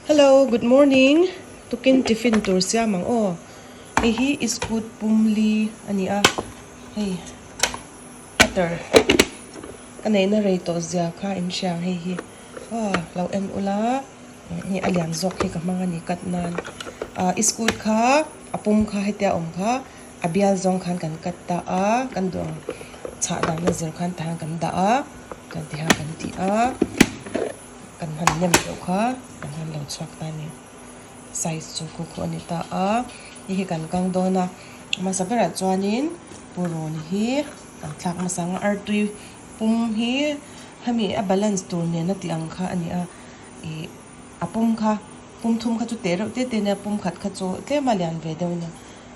Hello, good morning. Tukin tiffin tur siam ang aw. Hei hi iskut pumli a ni a, hei butter ka neihna rei tawh zia kha in hria ang hei hi aw lo en ula hei a lian zawk hi ka hmang a ni cut nan ah iskut kha a pum kha hetia awm kha a bial zawng khan kan cut ta a kan duh ang chhah dan a zir khan tah hian kan dah a kan ti hian kan ti a kan han nem deuh kha kan han lo chhuak ta a ni. Size chu khu khu a ni ta a, hei hi kan kang dawn a, hmasa berah chuanin purun hi kan thlak hmasa ang a, artui pum hi hemi a balance tur nena tih ang kha a ni a, ih a pum kha pum thum kha chu teh reuh te te a nia pum khat kha chu tlem a lian ve deuh a nia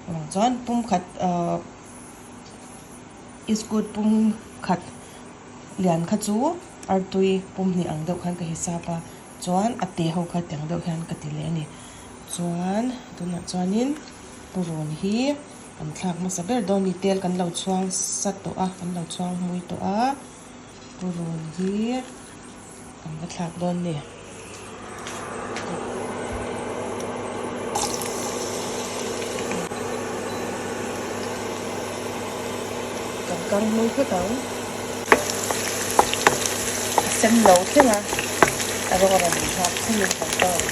avang chuan pum khat ahh iskut pum khat lian kha chu artui pum hnih ang deuh khan ka hisap a. Chuan a te ho kha tiang deuh hian ka ti leh a ni. Chuan tunah chuanin purun hi kan thlak hmasa ber dawn a ni. Tel kan lo chhuang sa tawh a, kan lo chhuang hmui tawh a. Purun hi kan va thlak dawn a ni. Kan kang hmui phawt ang. A sen lo thleng a, a rawng a rawn inhak thlengin kan kang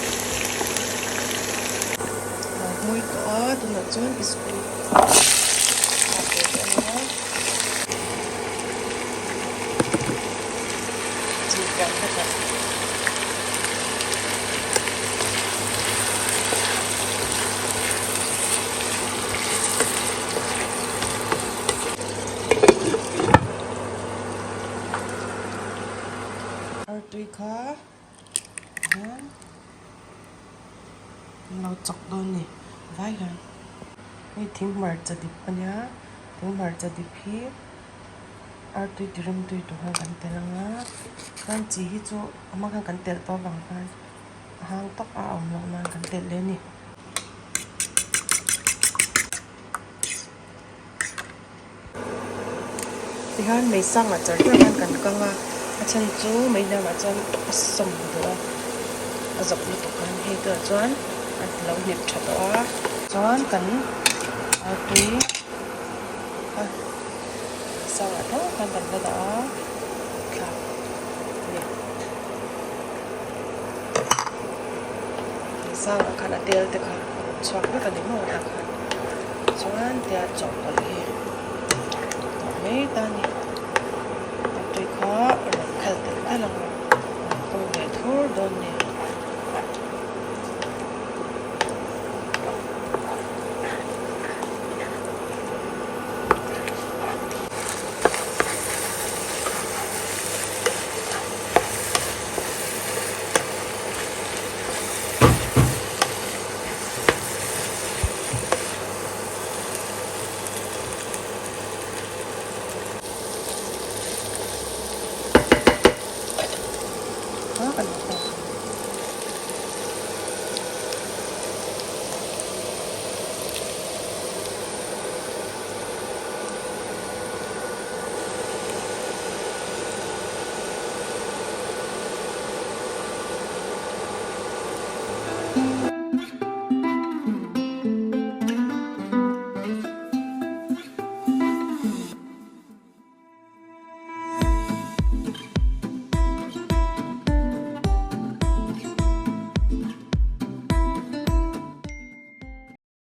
lo hmui tawh a, tunah chuan biskut thlak ve tawh a nia. Chi pian kha tah. Artui kha hian an lo chawk dawn a ni vai hian hei thing hmarcha dip a nia thing hmarcha dip hi artui ti rim tui tur hian kan telh ang a chuan chi hi chu a hma khan kan telh tawh avang khan a hang tawk a awm loh nan kan telh leh a ni. Tihian mei sangah char char hian kan kang a, a chhan chu mei hniamah chuan a sawm duh a, a zawp lutuk a hei tunah chuan a lo hnip tha tawh a. Chuan kan artui kha mei sangah tho khan kan la dah a, thlak a ni. Mei sangah khan a tel te kha a rawn chhuak vek a ni maw tah khan. Chuan tia chawhpawlh hi tawh mai ta a ni. A tui kha a rawn khal telh telh ang a, a rawn pawng ve thur dawn a ni.